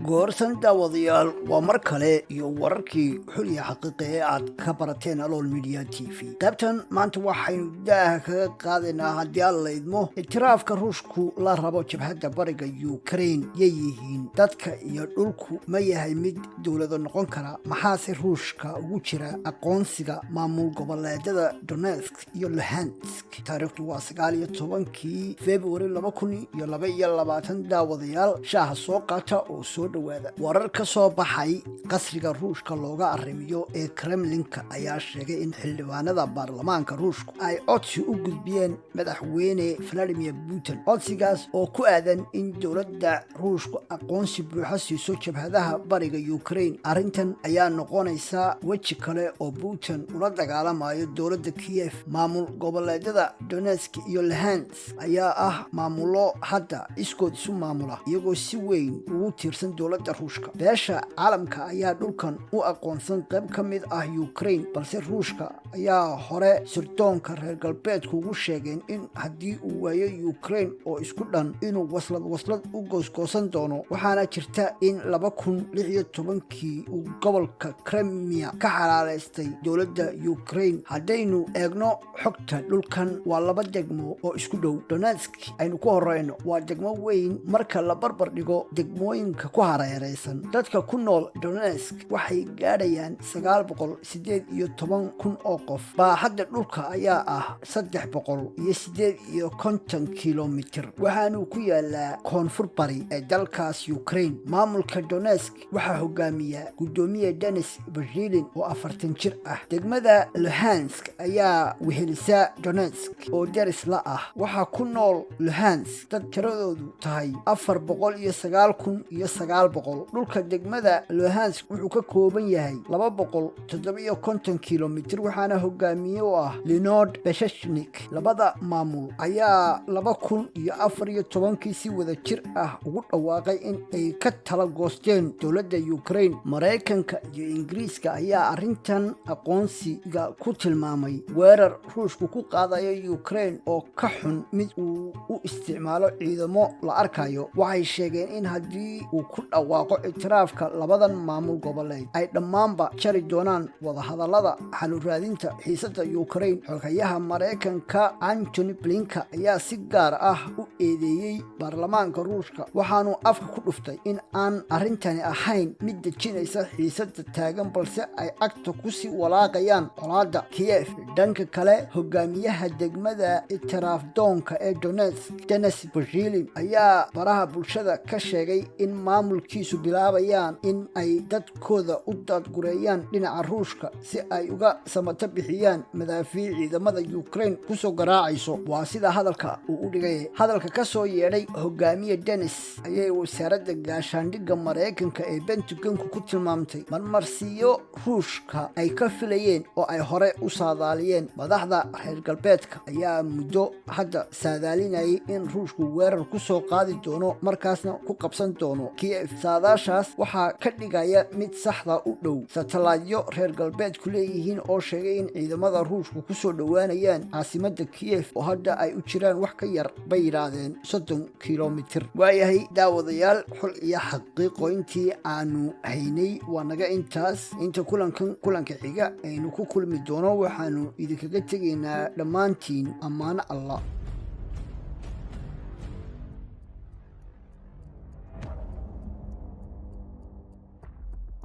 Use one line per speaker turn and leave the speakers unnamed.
Goorsan daawadayaal, waa mar kale iyo wararkii xulya xaqiiqa ee aad ka barateen Alool Media TV. Qaybtan maanta waxaynu daaha kaga qaadaynaa, haddii aan laydmo, ictiraafka Ruushku la rabo jabhadda bariga Ukraine. Yay yihiin dadka iyo dhulku? Ma yahay mid dowlado noqon kara? Maxaase Ruushka ugu jira aqoonsiga maamul goboleedyada Donetsk iyo Luhansk? Taariikhdu waa 19-kii Februari 2022. Daawadayaal, shaaha soo qaata oo soo dhowaada. Warar ka soo baxay qasriga Ruushka looga arrimiyo ee Kremlinka ayaa sheegay in xildhibaanada baarlamaanka Ruushku ay codsi u gudbiyeen Madaxweyne Vladimir Putin, codsigaas oo ku aadan in dowladda Ruushku aqoonsi buuxa siiso jabhadaha bariga Ukraine. Arrintan ayaa noqonaysa weji kale oo Putin ula dagaalamayo dowladda Kiyef. Maamul goboleedyada Donetsk iyo Luhansk ayaa ah maamullo hadda iskood isu maamula, iyagoo si weyn ugu tiirsan dowladda Ruushka. Beesha caalamka ayaa dhulkan u aqoonsan qayb ka mid ah Ukraine, balse Ruushka ayaa hore sirdoonka reer galbeedku ugu sheegeen in haddii uu waayo Ukraine oo isku dhan, inuu waslad waslad u goosgoosan doono. Waxaana jirta in 2016-kii uu gobolka Kremia ka xalaalaystay dowladda Ukraine. Haddaynu eegno xogta dhulkan, waa laba degmo oo isku dhow. Donetsk aynu ku horeyno waa degmo weyn marka la barbar dhigo degmooyinka ku hareereysan. Dadka ku nool Donetsk waxay gaadhayaan 918,000 oo qof. Baaxadda dhulka ayaa ah 358 kilomitir, waxaanuu ku yaalaa koonfur bari ee dalkaas Ukraine. Maamulka Donetsk waxaa hogaamiya guddoomiye Denis Pushilin oo 40 jir ah. Degmada Luhansk ayaa wehelisa Donetsk oo deris la ah. Waxaa ku nool Luhansk dad tiradoodu tahay 409,900. Dhulka degmada Luhansk wuxuu ka kooban yahay 257 kilomitir, waxaana hogaamiye u ah Leonid Pasechnik. Labada maamul ayaa 2014-kii si wada jir ah ugu dhawaaqay in ay ka tala goosteen dowladda Ukraine. Maraykanka iyo Ingiriiska ayaa arrintan aqoonsiga ku tilmaamay weerar Ruushku ku qaadayo Ukraine oo ka xun mid uu u isticmaalo ciidamo la arkayo. Waxay sheegeen in haddii uu ku dhawaaqo ictiraafka labadan maamul goboleed, ay dhammaanba jari doonaan wadahadallada xaluraadinta xiisadda Ukraine. Xoghayaha Maraykanka Antony Blinken ayaa si gaar ah u eedeeyey baarlamaanka Ruushka, waxaanu afka ku dhuftay in aan arrintani ahayn mid dejinaysa xiisadda taagan, balse ay cagta kusii walaaqayaan colaadda Kiyef. Dhanka kale, hogaamiyaha degmada ictiraaf doonka ee Donetsk, Denis Pushilin, ayaa baraha bulshada ka sheegay in maamulkiisu bilaabayaan in ay dadkooda u daadgureeyaan dhinaca Ruushka si ay uga samato bixiyaan madaafiic ciidamada Ukraine kusoo garaacayso. Waa sida hadalka uu u dhigay. Hadalka ka soo yeedhay hogaamiye Denis ayay wasaaradda gaashaandhigga Maraykanka ee Pentagonku ku tilmaamtay marmarsiiyo Ruushka ay ka filayeen oo ay hore u saadaaliyeen. Madaxda reer galbeedka ayaa muddo hadda saadaalinayay in Ruushku weerar ku soo qaadi doono, markaasna ku qabsan doono Kiev. Saadaashaas waxaa ka dhigaya mid saxda u dhow satalaadyo reer galbeedku leeyihiin oo sheegay in ciidamada Ruushku kusoo dhowaanayaan caasimadda Kiev, oo hadda ay u jiraan wax ka yar, bay yidhaahdeen, 30 kilomitir. Waayahay daawadayaal, xul iyo xaqiiqo intii aanu haynay waa naga intaas. Inta kulankan kulanka xiga aynu ku kulmi doono, waxaanu idinkaga tegaynaa dhammaantiin ammaano Allah.